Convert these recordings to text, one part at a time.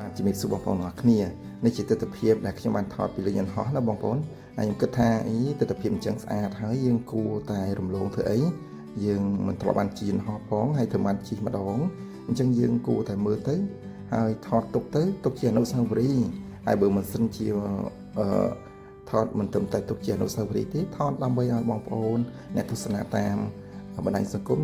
បាទជំរាបសួរបងប្អូនទាំងអស់គ្នានេះជាទស្សនភាពដែលខ្ញុំបានថតពីលើយន្តហោះណាបងប្អូនហើយខ្ញុំគិតថាអីទស្សនភាពអញ្ចឹងស្អាតហើយយើងគួរតែរំលងធ្វើអីយើងមិនធ្លាប់បានជិះយន្តហោះផងហើយធ្វើបានជិះម្ដងអញ្ចឹងយើងគួរតែមើលទៅហើយថតទុកទៅទុកជាអនុស្សាវរីយ៍ហើយបើមិនសិនជាអឺថតមិនត្រឹមតែទុកជាអនុស្សាវរីយ៍ទេថតដើម្បីឲ្យបងប្អូនអ្នកទស្សនាតាមបណ្ដាញសង្គម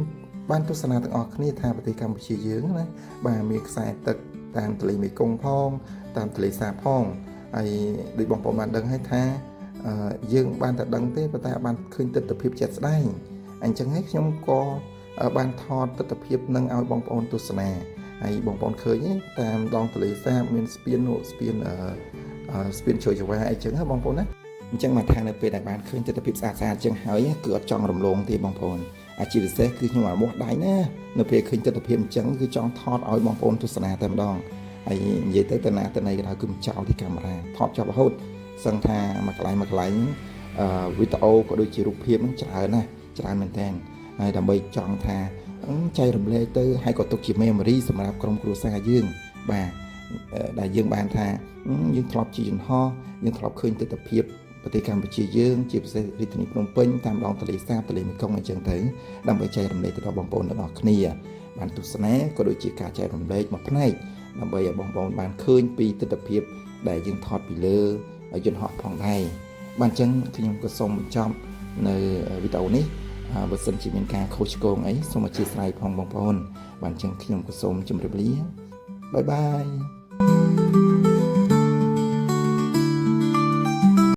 បានទស្សនាទាំងអស់គ្នាថាប្រទេសកម្ពុជាយើងណាបាទមានខ្សែទឹកតាមទន្លេមេគង្គផងតាមទន្លេសាបផងហើយដូចបងប្អូនបានដឹងហើយថាអឺយើងបានតែដឹងទេប៉ុន្តែអត់បានឃើញទស្សនភាពជាក់ស្ដែងអញ្ចឹងហើយខ្ញុំក៏បានថតទស្សនភាពនឹងឲ្យបងប្អូនទស្សនាហើយបងប្អូនឃើញទេតាមដងទន្លេសាបមានស្ពាននោះស្ពានអឺអឺស្ពានជ្រោយចង្វាអីចឹងណាបងប្អូនណាអញ្ចឹងមកថានៅពេលដែលបានឃើញទស្សនភាពស្អាតស្អាតចឹងហើយគឺអត់ចង់រំលងទេបងប្អូនអាជាពិសេសគឺខ្ញុំអាមាស់ដៃណានៅពេលឃើញទស្សនភាពអញ្ចឹងគឺចង់ថតឲ្យបងប្អូនទស្សនាតែម្ដងហើយនិយាយទៅទៅណាទៅណីក៏ដោយគឺមិនចោលទីកាមេរ៉ាថតជាប់រហូតសឹងថាមួយកន្លែងមួយកន្លែងអឺវីដេអូក៏ដូចជារូបភាពហ្នឹងច្រើនណាស់ច្រើនមែនតើហើយដើម្បីចង់ថាចែករំលែកទៅហើយក៏ទុកជា memory សម្រាប់ក្រុមគ្រួសារយើងបាទដែលយើងបានថាយើងធ្លាប់ជិះយន្តហោះយើងធ្លាប់ឃើញទស្សនភាពប្រទេសកម្ពុជាយើងជាពិសេសរាជធានីភ្នំពេញតាមដងទន្លេសាបទន្លេមេគង្គអញ្ចឹងទៅដើម្បីចែករំលែកទៅដល់បងប្អូនទាំងអស់គ្នាបានទស្សនាក៏ដូចជាការចែករំលែកមួយផ្នែកដើម្បីឲ្យបងប្អូនបានឃើញពីទស្សនភាពដែលយើងថតពីលើយន្តហោះផងដែរបាទអញ្ចឹងខ្ញុំក៏សូមបញ្ចប់នៅវីដេអូនេះបើសិនជាមានការខុសឆ្គងអីសូមអធ្យាស្រ័យផងបងប្អូនបាទអញ្ចឹងខ្ញុំក៏សូមជម្រាបលាbye bye.